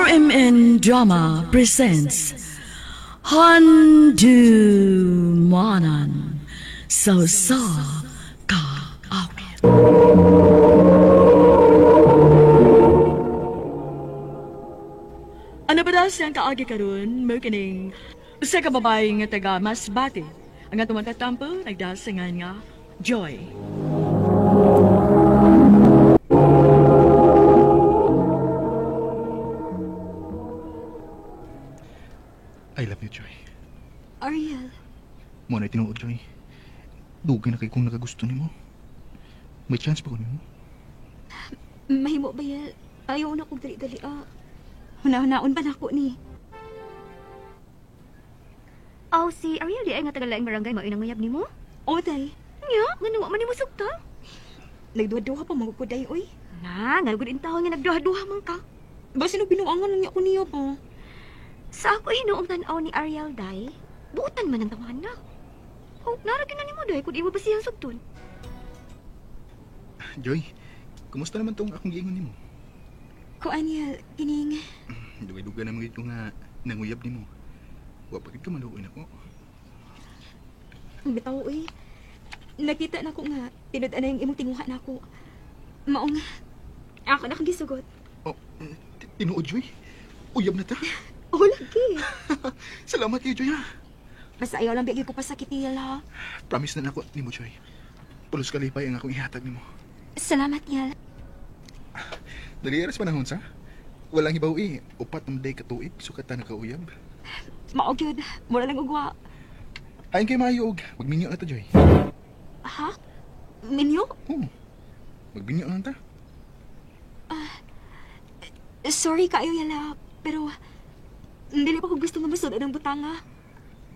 RMN Drama presents Handumanan sa sa Kaawit. Ano ba daw siyang kaagi karon mo kining usa ka babae nga taga Masbate. Ang atong tatampo nagdasingan nga Joy. I love you, Joy. Ariel, Mo na tinuod, Joy. Dugay na kay kung nakagusto nimo. May chance pa ko nimo. Mahimo ba yan? Ayaw na kong dali-dali ah. Huna-hunaon ba nako ni? Aw, si Ariel di ay nga taga laing barangay mao inang uyab nimo? O, day. Nya, ngano wa man nimo sugta? Nagduha-duha pa mga kuday, oy. Na, nga gud intawon nga nagduha-duha man ka. Basin og binuangan lang niya ko niya pa. Sa ako hinuong tan-aw ni Ariel day, buotan man ang tawahan na. Oh, nara gyud na nimo day kun imo ba siyang sugton. Joy, kumusta naman tong akong giingon nimo? Ko, Aniel, kining. Dugay-dugay na mga ko nga nanguyab nimo. Wa pa gid ka maluoy nako. Bitaw, oy. Nakita na ko nga, tinud-an na yung imong tinguha na ako. Maong, ako na kang gisugot. Oh, tinuod, Joy. Uyab na ta. Oh, lagi. Salamat kayo, Joy, ha. Basta ayaw lang bigay ko pasakit niya, ha. Promise na nako nimo, Joy. Pulos kalipay ang akong ihatag nimo. Salamat, Yel. Dali aras panahon sa. Walang hibaw eh. Upat na day katuig, sukat ta nakauyab. Mao gyud, mura lang ugwa. Ayon kay maayo og magminyo na ta, Joy. Ha? Minyo? Oo. Magminyo na ta. Sorry kaayo, Yala. Pero, dili pa ko gusto nga masud ang butanga.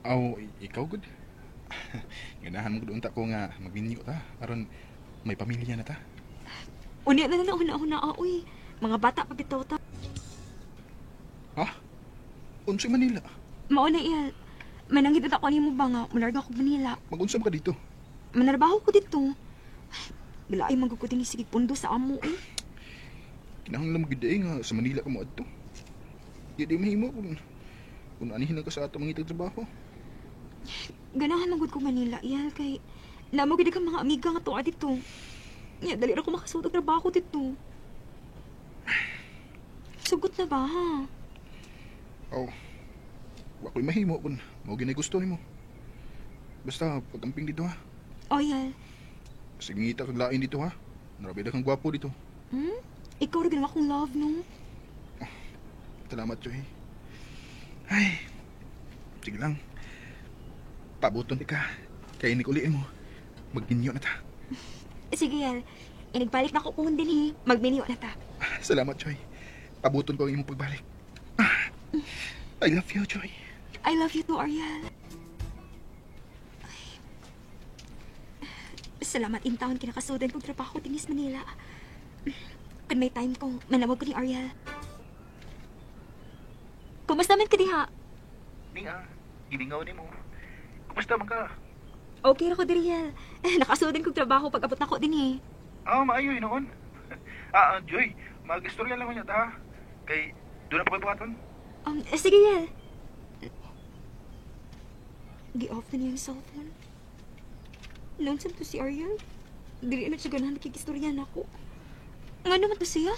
Aw, ikaw gud. Ganahan mo gud unta ko nga magminyo ta aron may pamilya na ta. Unya na lang una-una, uy. Mga bata pa bitaw ta. Ha? Unsay Manila? Mao na, Yel. Manangit ako nimo ba nga, mularga ko Manila. Magunsa man ka dito? Manarbaho ko dito. Wala ay magugutin ni sige pundo sa amo eh. Kinahanglan mo gid eh nga sa Manila ka mo adto. Di di mahimo kung anihin lang ka sa ato mangitag trabaho. Ganahan man gud ko Manila, Yel, kay namo gid ka mga amiga nga tuwa dito. Ya, dali ra ko makasuot og trabaho dito. Sugot na ba, ha? Aw. Wa ko'y mahimo kung mao gyud gusto nimo. Basta pagamping dito ha. O, Yel. Sige ngita kag lain dito ha. Narabida kang gwapo dito. Hmm? Ikaw ra gid ang akong love, no? Salamat, Joy. Ay. Sige lang. Pabuton ka. Kay ni uli mo. Magminyo na ta. Sige, Yel. Inigbalik na ko kung dinhi, magminyo na ta. Salamat, Joy. Pabuton ko ang imong pagbalik. I love you, Joy. I love you too, Ariel. Ay. Salamat in town kinakasudan kong trabaho dinis Manila. Kun may time ko, manawag ko ni Ariel. Kumusta man ka diha? Nia, gilingaw nimo. Kumusta man ka? Okay ra ko diri, Yel. Nakasudan kong trabaho pag abot nako dinhi. Ah, maayo noon. Joy, mag-istorya lang ko niya ta. Kay doon na pa ko'y buhaton. Sige, Yel. Gi-off na niya yung cellphone. Noon to si Ariel. Dili na siya ganahan nakikistorya nako. Nga naman to siya?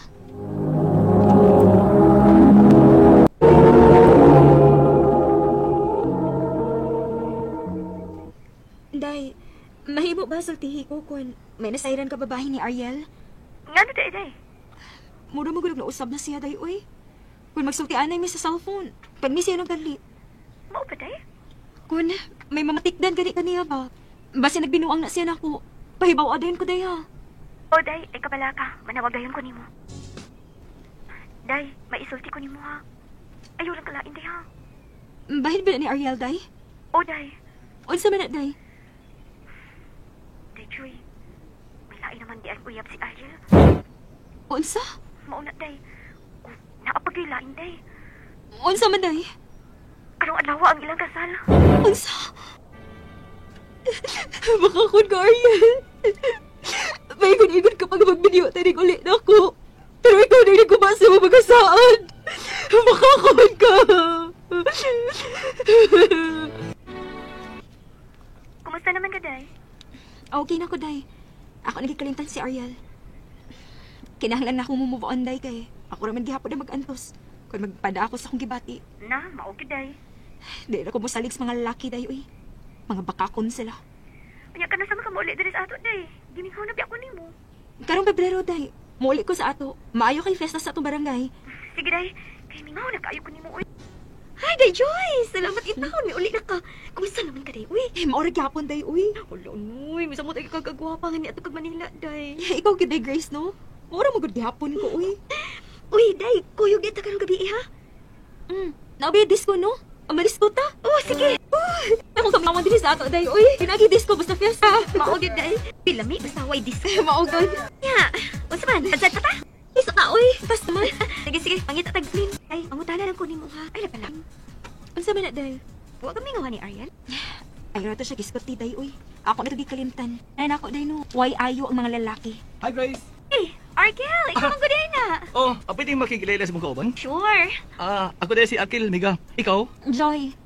Day, mahimo ba sultihi ko kung may nasayran ka babae ni Ariel? Ngano day day? Mura magulog na usab na siya, day, uy. Kung magsulti anay mi sa cellphone, pag mi siya nang dali. Mao ba day? Kun may mamatikdan gani kaniya ba? Basta nagbinuang na siya nako. Pahibaw dayon ko day ha. O day, ay kabala ka, manawag dayon ko nimo. Day, maisulti ko nimo ha. Ayaw lang kalain day ha. Bahid ba ni Ariel day? O day. Unsa man na day? Day Joy, may lain naman di ang uyab si Ariel. Unsa? Mauna day. O, naapagay lain day. Unsa man day? Karong adlaw ang ilang kasal. Unsa? Makakon ka, Ariel. Maigon-igon ka pag magbinyo tanig ulit na ako. Pero ikaw na nagkumasa mo magasaan. Makakon ka. Kumusta naman ka, Day? Okay na ko, Day. Ako nagkikalimtan si Ariel. Kinahanglan na akong move on, Day, kay ako raman gihapon na mag-antos. Kung magpada ako sa akong gibati. Na, mao gyud, Day. Di na ko mosalig sa mga lalaki, Day, uy. Mga bakakon sila. Unya ka na sa makamuuli diri sa ato, Day. Gimingaw na biya ko nimo. Karong Pebrero, Day. Muuli ko sa ato. Maayo kay festa sa atong barangay. Sige, Day. Kay mingaw na kaayo ko nimo, uy. Hi, Day Joy! Salamat intawon. May uli na ka. Kumusta naman ka, Day? Uy. Eh, maura gyapon, Day, uy. Wala, uy. Misamot ay kagagwapa nga ni ato kag Manila, Day. Ikaw gid, Day Grace, no? Maura mo gud gyapon ko, uy. Uy, Day. Kuyog di ta karong gabi, ha? Naubi disco, no? Amalis ko ta. Oh, sige. Akong kamlawan din sa ato, Day, uy. Pinagi disco basta fiesta. Mao gyud, Day. Pilami basta way disco. Mao gud. Nya. Unsa man? Padsad pa ta? Isa ka, uy. Basta man. Sige, sige. Pangita tag clean. Ay, mangutana lang ko nimo ha. Ay, pala. Unsa man na, Day? Wa kami nga ni Ariel. Ay, rato siya giskot ti, Day, uy. Ako na to gikalimtan. Ay, nako, Day, no. Why ayo ang mga lalaki? Hi, Grace. Hey, Arkel, ikaw ang good na. Oh, apay ting makikilala sa mong kauban? Sure. Ah, ako dahil si Akil Mega. Ikaw? Joy.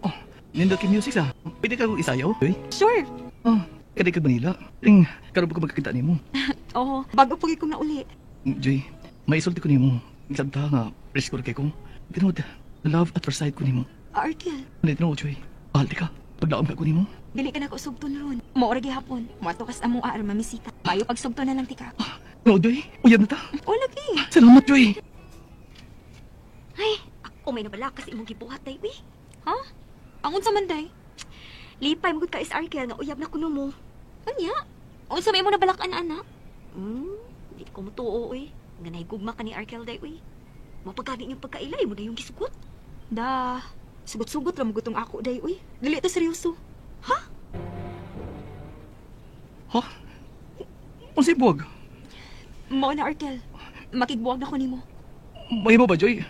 Oh, nindot kay music sa. Pwede ka kong isayaw? Uy. Sure. Oh, kaday kag Manila. Ting, karon pa ko magkakita nimo. Oo, bago pagid kong nauli. Joy, may isulti ko nimo. Isabta nga, presko kay ko. Tinuod, love at first sight ko nimo. Ah, Arkel, Ano tinuod, Joy? Mahal di ka. Paglaom ka ko nimo. dili ka na ko sugton ron. Maura gihapon. Muadto kas amo aron mamisita. Maayo pagsugton na lang tika. Tinuod, Joy. Uyab na ta. O lagi. Salamat, Joy. Ay, ako may nabala kasi imong gibuhat, Day. Uy, Ha? Ang unsa man, Day? lipay mo gud ka is Arkel nga uyab na kuno mo. Unya? Unsa may imo nabalakan ana? Di ko mutuo, uy. Nga nahigugma ka ni Arkel, Day, uy. Mapagani niyong pagkailay mo na yung gisugot. Da, sugot-sugot ra mo gutong ako, Day, uy. Dili to seryoso. Ha? Unsay buwag? Mao na, Arkel. Makigbuwag na ko nimo. Mahimo ba, Joy?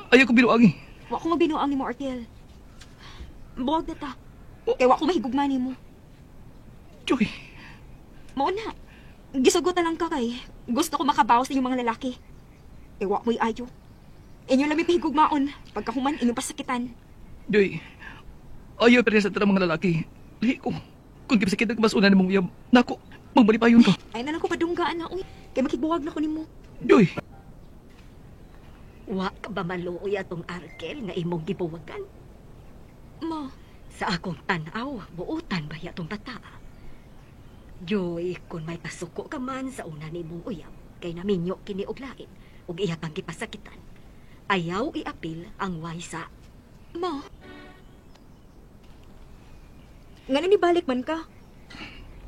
Ayaw ko binuang eh. Wa ko mabinuang nimo, Arkel. Buwag na ta. Kay wa ko mahigugma nimo. Joy, Mao na. Gisugot na lang ka kay gusto ko makabawas sa inyong mga lalaki. Kay wa mo'y ayo. Inyo lang may pahigugmaon. Pagkahuman, inyong pasakitan. Joy. Ayaw pero sa tanang mga lalaki. Lihi ko. Kung gipasakit ang mas una nimong uyab, nako, magbalipayon ka. Ay na lang ko padunggaan na, uy. Kay makigbuwag na ko nimo. Joy, Wa ka ba maluoy atong Arkel nga imong gibuwagan? Ma, Sa akong tanaw, buotan ba atong bata? Joy, kung may pasuko ka man sa una nimong uyab, kay naminyo kini og lain, ug iya kang gipasakitan. Ayaw iapil ang waysa. Ma. Nga ni balik man ka.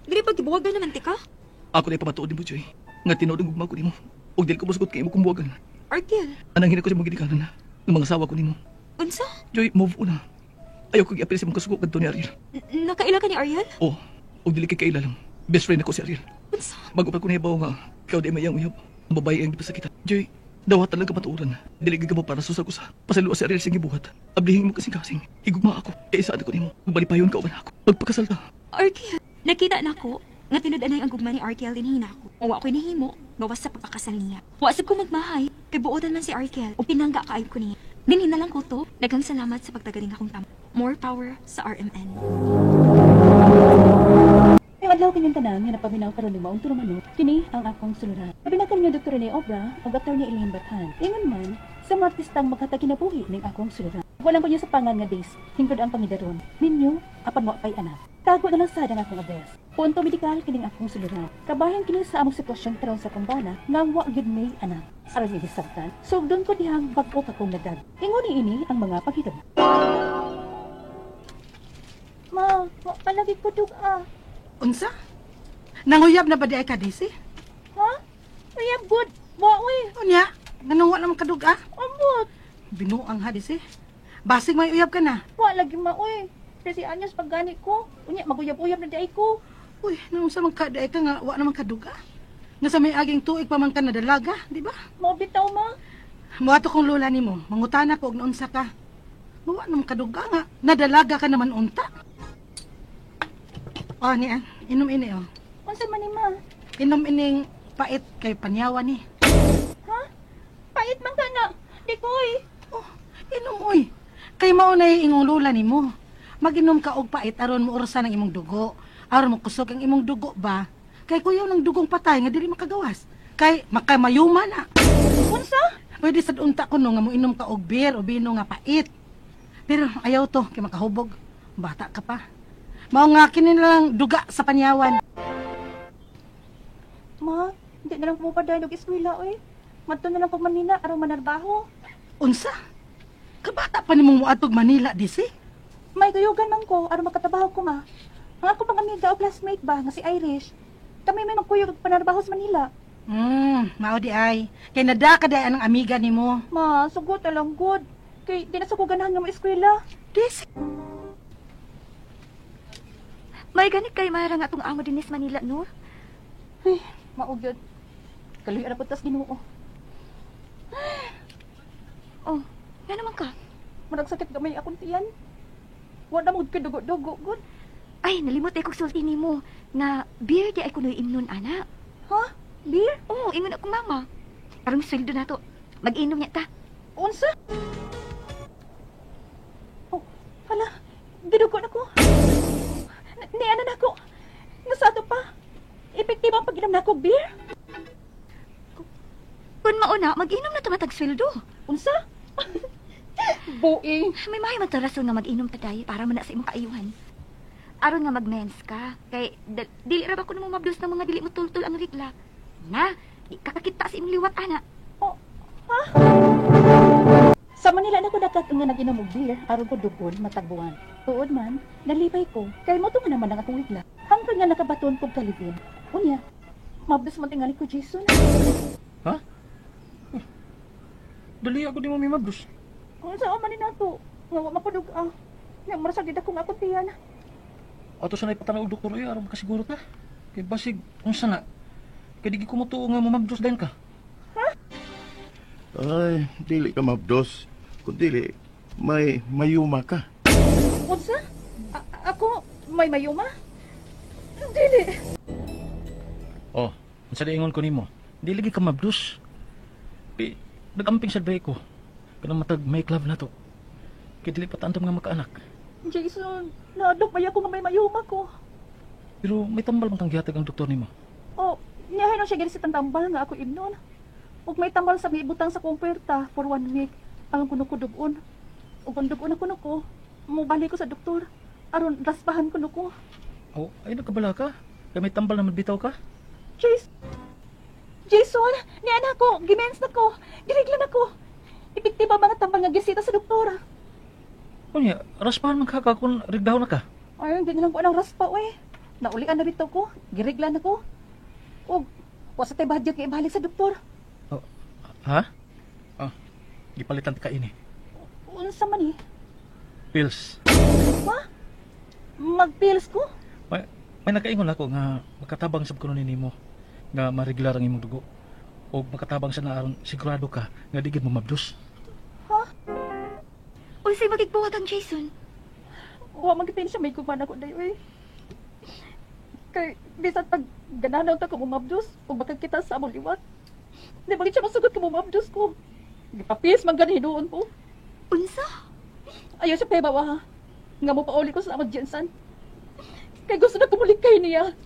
Dili pag gibuwagan naman ti ka. Ako na pamatuod nimo, Joy. Nga tinuod ang gugma ko nimo. Ug dili ko mosugot kay imo kung buwagan. Arkel, Anang hina ko sa imong ginikanan na. Ng mga asawa ko nimo. unsa? Joy, move on na. Ayaw ko giapil sa imong kasuko kadto ni Ariel. Nakaila ka ni Ariel? Oh, ug dili kay kaila lang. Best friend ako si Ariel. Unsa? Bago pa ko nahibaw nga, ikaw di may iyang uyab. Ang babae ang gipasakitan. Joy, dawat talaga matuoran. Dili gid ka mo para susag usa. Pasayloa si Ariel sa gibuhat. Ablihin mo kasing-kasing. Higugma ako. Kay isa ko nimo. Magbalipayon ka uban ako. Magpakasal ta. Arkel, nakita na ko nga tinud-anay ang gugma ni Arkel dinhi nako. Wa ko'y nahimo, gawas sa pagpakasal niya. Wa sab ko magmahay, kay buotan man si Arkel ug pinangga kaayo ko niya. Dinhi na lang ko to. Daghang salamat sa pagtagaling akong tama. More power sa RMN. Ang adlaw kinyong tanan nga napaminaw karon ni maong turumano, kini ang akong suluran. Labi na kaninyo Dr. Rene Obra ug Attorney Elaine Bathan. Ingon man sa mga artistang maghatag kinabuhi ning akong suluran. Walang ko niya sa pangan nga days, hingkod ang pangidaron. Ninyo, apan wa pay anak. Tago na lang sad ang akong address. Punto medikal kining akong suluran. Kabahin kini sa among sitwasyon karon sa kumbana nga wa gyud may anak. Aron niya hisabtan, sugdon ko dihang bag-o ka kong nadag. Ingon ni ini ang mga paghitabo. Ma, wa palagi ko dug-a. Unsa? Nanguyab na ba di ay ka, Daisy? Ha? Uyab good. Wa uy. Unya, nganong wa naman kadug ah? Amot. Binuang ha, Daisy. Basig may uyab ka na. Wa lagi ma uy. Kasi anyos paggani ko. Unya maguyab-uyab na di ay ko. Uy, nung sa man ka di ay ka nga wa naman kadug ah? Nga sa may aging tuig pa man ka nadalaga, di ba? Mao bitaw ma. Muadto kong lola nimo, mangutana ko og naunsa ka. Wa naman kadug ah nga, nadalaga ka naman unta. Oh, niya, inom ini oh. Unsa man ni ma? Inom ining pait kay panyawa ni. Ha? Pait man ka na. Di koy. Oh, inom oy. Kay mao na ingong lola nimo. Maginom ka og pait aron mo orsa ng imong dugo. Aron mo kusog ang imong dugo ba? Kay kuyaw ng dugong patay nga dili makagawas. Kay makamayuma na. Unsa? Pwede sad unta kuno nga moinom ka og beer o bino nga pait. Pero ayaw to kay makahubog. Bata ka pa. Mao nga kini lang duga sa panyawan. Ma, hindi na lang pumupadayon og eskwela oy. Madto na lang kog Manila aron manarbaho. Unsa? Kabata pa nimong moadtog Manila disi? May gayugan man ko aron makatrabaho ko, ma. Ang ako pang amiga o classmate ba nga si Irish. Kami may magkuyog og panarbaho sa Manila. Mao di ay. Kay nada ka di ang amiga nimo. Ma, sugot na lang good. Kay di na sa ko ganahan nga mo-eskwela. Disi. May ganit kay Mara nga atong amo dinhi sa Manila, no? Ay, mao gyud. Kaluy ra pud tas Ginoo. Oh, nga naman ka. Murag sakit gamay akong tiyan. Wa na mo kay dugo-dugo gud. Ay, nalimot ay kog sulti nimo nga beer di ay kunoy imnon ana. Ha? Beer? Oo, ingon akong mama. Karong sweldo na to. Mag-inom niya ta. Unsa? Oh, hala, gidugo na ko. Niana na ko. Nasa ato pa. Epektibo ang pag-inom nako og beer? Kun mauna, mag-inom na ta matag sweldo. Unsa? Buing. May mahay man ta rason nga mag-inom ta day para man na sa imong kaayuhan. Aron nga mag-mens ka. Kay dili ra ba kuno mo mabdos ng mga dili mo tultul ang regla. Na, di ka kakita sa imong liwat ana. Oh, ha? Sa Manila na ko nakat nga nag-inom og beer aron ko dugon matagbuan. Tuod man, nalipay ko kay mo nga naman ang akong regla. Hangtod nga nakabaton kog kalibin. Unya, mabdos man tingali ko, Jason. Ha? Dali ako di mo may mabdos. Unsa man ni nato? Nga wa makudug ah. Nga marasag gid ako nga akong tiyan. Ato sa naipatanaw og doktor ay aron makasiguro ta. Kay basig unsa na? Kay di ko motuo nga mamabdos dayon ka. Ay, dili ka mabdos. Kung dili, may mayuma ka. Unsa? Ako may mayuma? Dili. Oh, unsa di ingon ko nimo? Dili gid ka mabdos. Pi nagamping sad ko. Kanang matag make love na to. Kay dili pa ta-antom nga makaanak. Jason, naadlok ba ako nga may mayuma ko? Pero may tambal man kang gihatag ang doktor nimo. Oh, niyahin siya gani sa tambal nga ako imnon. Ug may tambal sa ibutang sa kong puwerta for 1 week. Ang kuno ko dugon. Ug kung dugon ako ko, mobalik ko sa doktor. Aron raspahan ko ko. Oh, ay nagkabala ka. Kay may tambal naman bitaw ka. Jason! Jason, niya na ako, gimens na ko, girigla na ko. Epektibo ang mga tambal nga gisita sa doktora. Unya, raspahan man ka kung rigdaw na ka. Ay, hindi na lang ko anang raspa, uy. Naulian na bitaw ko, girigla na ko. Ug, wa sa tay budget nga ibalik sa doktor. Oh, ha? Ah, gipalitan ka ini. Unsa man eh? Pills. Ha? Magpills ko? May nakaingon ako nga makatabang sab kuno nimo nga mareglar ang imong dugo. O makatabang sa na aron sigurado ka nga di gid mo mabdos. Ha? Unsay magigbuhat ang Jason? Wa man gid siya may kuman ako dayo eh. Kay bisan pag gananaw ta ko mabdos ug makakita sa among liwat. Di ba gid siya masugot ko mabdos ko? Gipapis man gani hinuon ko. Unsa? Ayaw siya pahibawa ha. Nga mo pauli ko sa among Jensen. Kay gusto na kumulikay niya.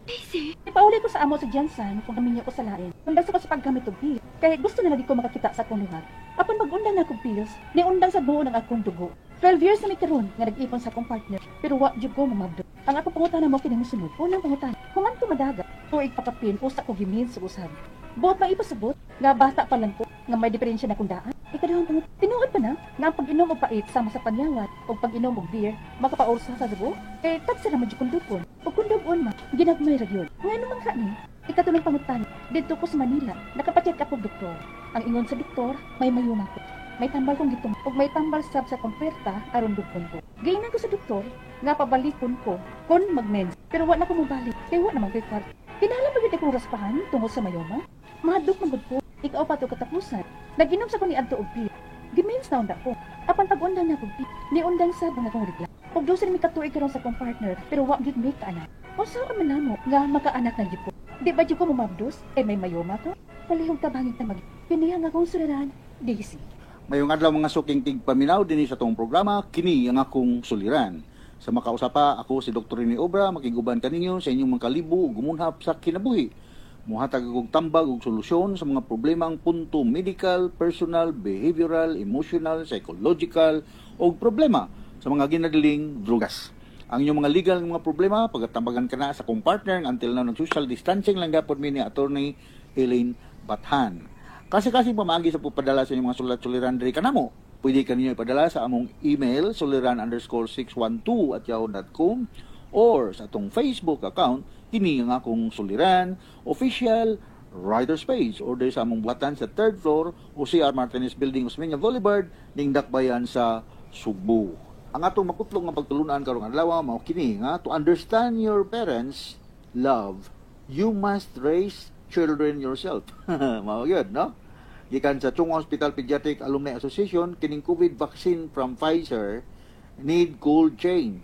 Daisy? Ipauli ko sa amo sa Jensen kung kami niya ko sa lain. Undang sa ko sa paggamit og pills. Kay gusto na lagi ko makakita sa akong lugar. Apan mag-undang na akong pills, niundang sa buo ng akong dugo. 12 years na mi karon nga nag-ipon sa akong partner, pero wa jud ko mamabdo. Ang akong pangutana mo kini mosunod. Unang pangutana, human ko madaga, tuig papapin usa ko gimin sa usab. Buot maipasabot nga bata pa lang ko nga may diferensya na kung daan. Ikaduhang pangut, tinuod pa na nga ang pag-inom og pait sama sa panyawat o pag-inom og beer makapaursa sa dugo. Eh tagsa naman jud kung dugon. O kung dugon ma, ginagmay ra gyud. Ngano man ka ni? Ikatulong pangutana, didto ko sa Manila, nakapacheck up og doktor. Ang ingon sa doktor, may mayuma ko. May tambal kong gitum ug may tambal sab sa komperta aron dugon ko. Giingnan ko sa doktor nga pabalikon ko kon magmens. Pero wa na ko mobalik kay wa naman koy kwarta. Kinahanglan ba gyud akong raspahan tungod sa mayoma? Mahadlok man gud ko. Ikaw pa to katapusan. Naginom sa ko ni adto og beer. Gimens na unda ko. Apan pag-undang na kog beer, niundang sab ang akong regla. Ug 12 mi katuig karon sa akong partner, pero wa gyud mi kaanak. Unsa man namo nga makaanak na gyud ko? Di ba gyud ko momabdos? Eh may mayoma ko? Palihog tabangig ta mag. Kini ang akong suliran. Daisy. Mayong adlaw, mga suking tigpaminaw, dinhi sa atong programa "Kini ang Akong Suliran". Sa makausapa, ako si Dr. Rene Obra, makiguban kaninyo sa inyong mga kalibo ug gumunhap sa kinabuhi. Muhatag og tambag ug solusyon sa mga problemang punto medical, personal, behavioral, emotional, psychological ug problema sa mga ginadiling drugas. Ang inyong mga legal nga mga problema, pagatambagan kana sa akong partner until now nag-social distancing lang gapon mi ni Attorney Elaine Bathan. Kasi pamaagi sa pagpadala sa inyong mga sulat suliran diri kanamo. Pwede kaninyo ipadala sa among email suliran_612@yahoo.com or sa atong Facebook account, "Kini ang Akong Suliran Official Writers Page, or diri sa among buhatan sa third floor o CR Martinez Building, Osmeña Boulevard, ning Dakbayan sa Sugbo. Ang atong makutlong nga pagtulunan karong adlaw mao kini nga to understand your parents' love, you must raise children yourself. Mao gyud, no? Gikan sa Chong Hua Hospital Pediatric Alumni Association, kining COVID vaccine from Pfizer need cold chain.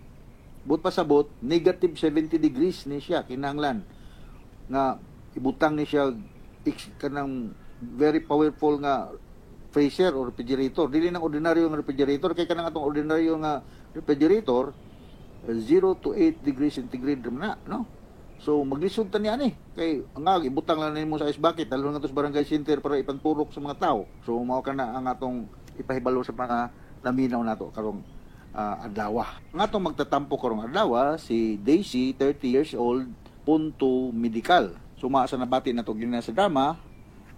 Buot pasabot, negative 70 degrees ni siya kinahanglan nga ibutang ni siya kanang very powerful nga freezer or refrigerator. Dili nang ordinaryo nga refrigerator, kay kanang atong ordinaryo nga refrigerator 0 to 8 degrees centigrade na, no? So maglisod ta niya ani kay ang nga ibutang lang nimo sa ice bucket, dalhon nga to sa barangay center para ipanturok sa mga tao. So mao kana ang atong ipahibalo sa mga naminaw nato karong adlaw. Ang atong magtatampo karong adlaw si Daisy, 30 years old, punto medical. Suma sa nabati nato gina sa drama,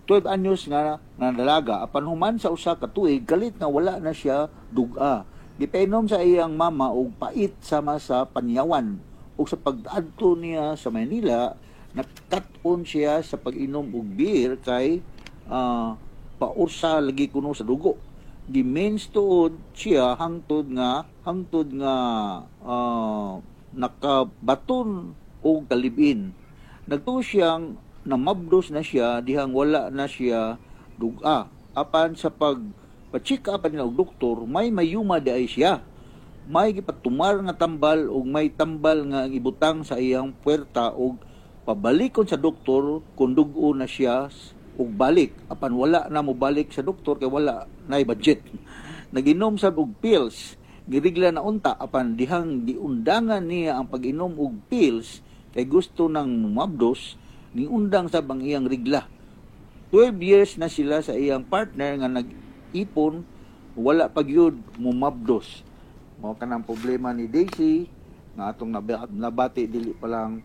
12 anyos nga nandalaga, apan human sa usa ka tuig galit nga wala na siya duga. Gipainom sa iyang mama og pait sama sa panyawan, ug sa pag-adto niya sa Manila nakat-on siya sa pag-inom og beer kay paursa lagi kuno sa dugo. Gimens tuod siya hangtod nga nakabaton og kalibin. Nagtuo siyang namabdos na siya dihang wala na siya duga. Apan sa pag pa-check up nila og doktor, may myoma di ay siya. May gipatumar nga tambal ug may tambal nga ang ibutang sa iyang puwerta ug pabalikon sa doktor kung dugo na siya ug balik. Apan wala na mobalik sa doktor kay wala na budget. Naginom sad og pills, girigla na unta, apan dihang giundangan niya ang pag-inom og pills kay gusto nang mabdos, niundang sab ang iyang rigla. 12 years na sila sa iyang partner nga nag-ipon, wala pa gyud mumabdos. Mao kanang problema ni Daisy nga atong nabati dili pa lang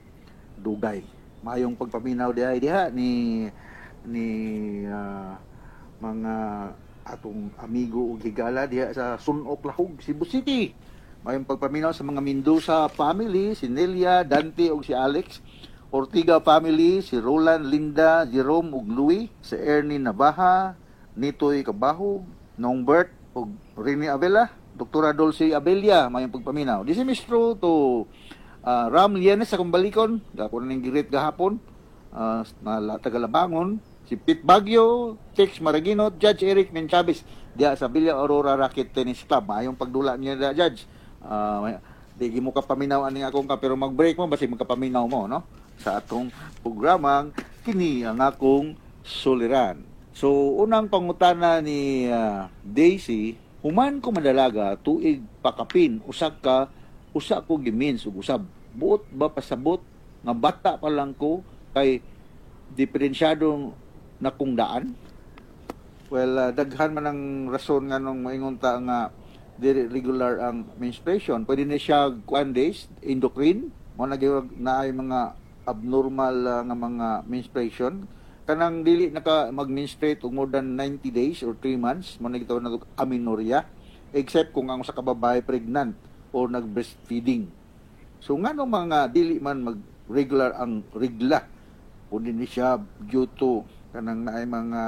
dugay. Mayong pagpaminaw diha diha ni ni mga atong amigo ug higala diha sa Sunok, Lahug, Cebu City. Mayong pagpaminaw sa mga Mendoza family, si Nelia, Dante ug si Alex. Ortiga family, si Roland, Linda, Jerome ug Louis, si Ernie Navaja, Nitoy Kabahog, Nong Bert ug Rene Avela, Dr. Dulce Abelia, mayong pagpaminaw. This is Mistro to Ram Lienes sa Kumbalikon, ako na ning girit gahapon, na taga-Labangon, si Pete Bagyo, Tex Maragino, Judge Eric Menchavez, diha sa Villa Aurora Racket Tennis Club. Mayong pagdula niya da, Judge. Di mo kapaminaw ani akong ka, pero mag-break mo basi magkapaminaw mo, no? Sa atong programang "Kini ang Akong Suliran". So unang pangutana ni Daisy, human ko madalaga tuig pakapin usa ka usa ko gimins ug usab. Buot ba pasabot nga bata pa lang ko kay diferensyado na kong daan? Well, daghan man ang rason nga nung moingon ta nga dili regular ang menstruation. Pwede na siya kuan days, endocrine, mo na na ay mga abnormal nga mga menstruation. Kanang dili naka mag-menstruate og more than 90 days or 3 months, mo na gitawag na amenorrhea, except kung ang usa ka babae pregnant or nag-breastfeeding. So ngano mga dili man mag regular ang regla? Pwede ni siya due to kanang naay mga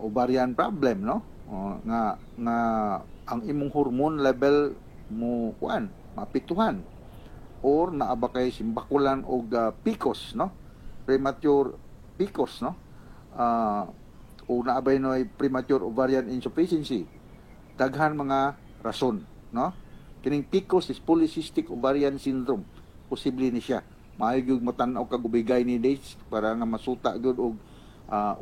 ovarian problem, no? O, nga nga ang imong hormone level mo kuan maapektuhan, or naa ba kay simbakulan og PCOS, no? Premature PCOS, no? O naa ba noy premature ovarian insufficiency. Daghan mga rason, no? Kining PCOS is polycystic ovarian syndrome. Posible ni siya. Maayo gyud matan-aw kag ubigay ni dates para nga masuta gyud og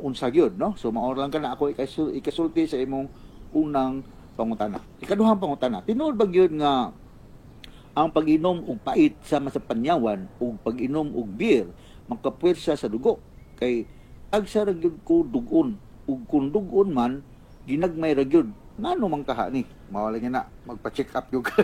unsa gyud, no? So mao lang kana ako ikasulti sa imong unang pangutana. Ikaduhang pangutana, tinuod ba gyud nga ang pag-inom og pait sama sa panyawan ug pag-inom og beer makapuwersa sa dugo? Kay agsa ra gyud ko dugon, ug kung dugon man ginagmay ra gyud, ngano man kaha ni? Mao lang na magpa-check up gyud ka.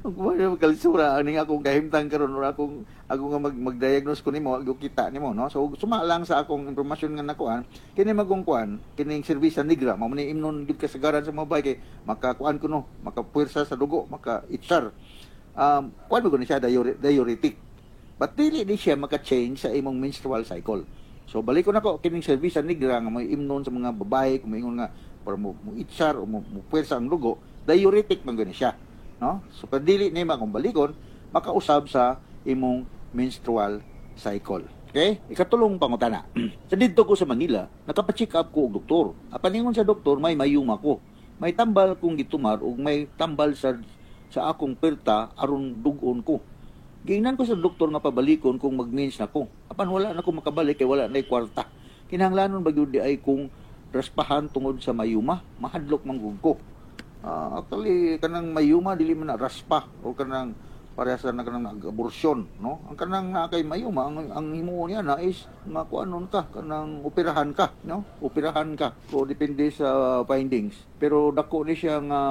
Magkuha magkalisura ani akong kahimtang karon or akong ako nga mag-diagnose ko nimo, ag kita nimo, no? So suma lang sa akong impormasyon nga nakuan, kini magong kuan kining Cerveza Negra, mao man ni imnon gyud kasagaran sa mga babae kay makakuan kuno, makapuwersa sa dugo, maka-itsar. Kuan mo ni siya, diuretic. But dili ni siya maka-change sa imong menstrual cycle. So balik ko nako kining Cerveza Negra nga may imnon sa mga babae kung maingon nga para mo itsar o mo puwersa ang dugo, diuretic man gani siya, no? So pag dili nima kung balikon makausab sa imong menstrual cycle. Okay? Ikatulong pangutana. Sa didto ko sa Manila, nakapa-check up ko og doktor. Apan ingon sa doktor, may mayuma ko. May tambal kong gitumar ug may tambal sa akong perta aron dugon ko. Giingnan ko sa doktor nga pabalikon kung mag-mens na ko. Apan wala na ko makabalik kay wala na kwarta. Kinahanglanon ba gyud di ay kung raspahan tungod sa mayuma? Mahadlok man gud ko. Actually kanang mayuma dili man na raspa o kanang parehas na kanang nag-aborsyon, no? Ang kanang naa kay mayuma, ang himuon niya na is nga kuanon ka, kanang operahan ka, no? Operahan ka. So depende sa findings. Pero dako ni siya nga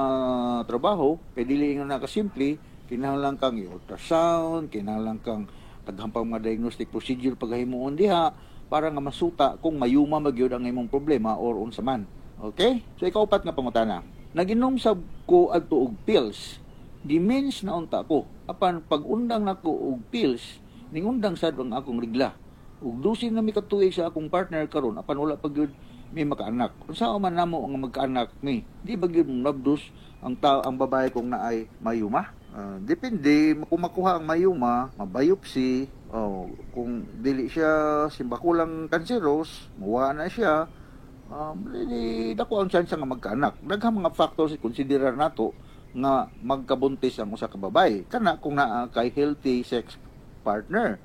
trabaho kay dili nga nakasimple, kinahanglan kang i-ultrasound, kinahanglan kang daghan pang mga diagnostic procedure paghimuon diha para nga masuta kung mayuma magyud ang imong problema or unsa man. Okay? So ikaupat nga pangutana. Naginom sab ko adto og pills. Gimens na unta ko. Apan pag-undang nako og pills, ningundang sad ang akong regla. Ug 12 na mi ka tuig sa akong partner karon, apan wala pa gyud mi makaanak. Unsa man namo ang magkaanak mi? Di ba gyud nabdos ang tao ang babae kung naay mayuma? Depende kung makuha ang mayuma, mabiopsy, oh, kung dili siya simbakulang cancerous, muwa na siya, dili dako ang chance nga magkaanak. Daghang mga factors i-considerar nato nga magkabuntis ang usa ka babae. Kana kung naa kay healthy sex partner,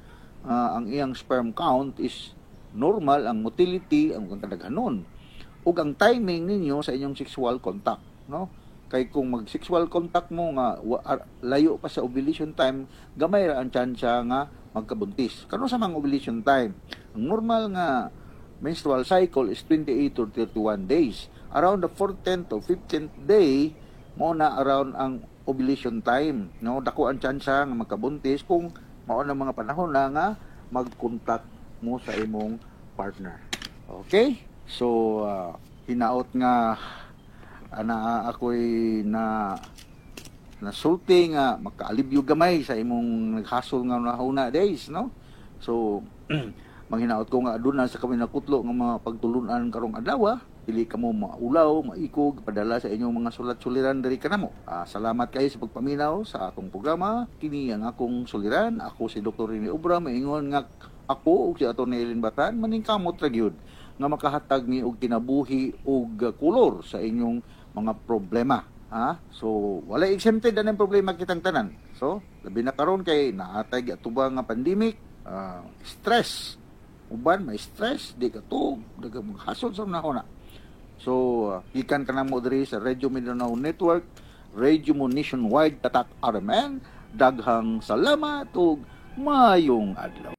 ang iyang sperm count is normal, ang motility, ang kadaghanon, ug ang timing ninyo sa inyong sexual contact, no? Kay kung mag-sexual contact mo nga layo pa sa ovulation time, gamay ra ang tsansa nga magkabuntis. Kano sa mga ovulation time? Ang normal nga menstrual cycle is 28 to 31 days. Around the 14th or 15th day, mo na around ang ovulation time, no? Dako ang tsansa nga magkabuntis kung mao na mga panahon na nga mag-contact mo sa imong partner. Okay? So, hinaot nga ana ako'y na nasulti nga makaalibyo gamay sa imong naghasol nga nahuna days, no? So manghinaot ko nga aduna sa kami nakutlo nga mga pagtulunan karong adlaw, dili kamo maulaw, maikog, padala sa inyong mga sulat-suliran diri kanamo. Salamat kayo sa pagpaminaw sa akong programa. Kini ang akong suliran. Ako si Dr. Rene Obra, maingon nga ako ug si Atty. Ellen Batan maningkamot ra gyud nga makahatag ni og kinabuhi ug kolor sa inyong mga problema. Ha? So wala exempted anang problema kitang tanan. So labi na karon kay naatay giatubang nga pandemic, stress. Uban may stress, di ka tuog, daghang mga hasol sa unahona. So gikan ka namo diri sa Radio Mindanao Network, Radio Mo Nationwide, Tatak RMN. Daghang salamat ug maayong adlaw.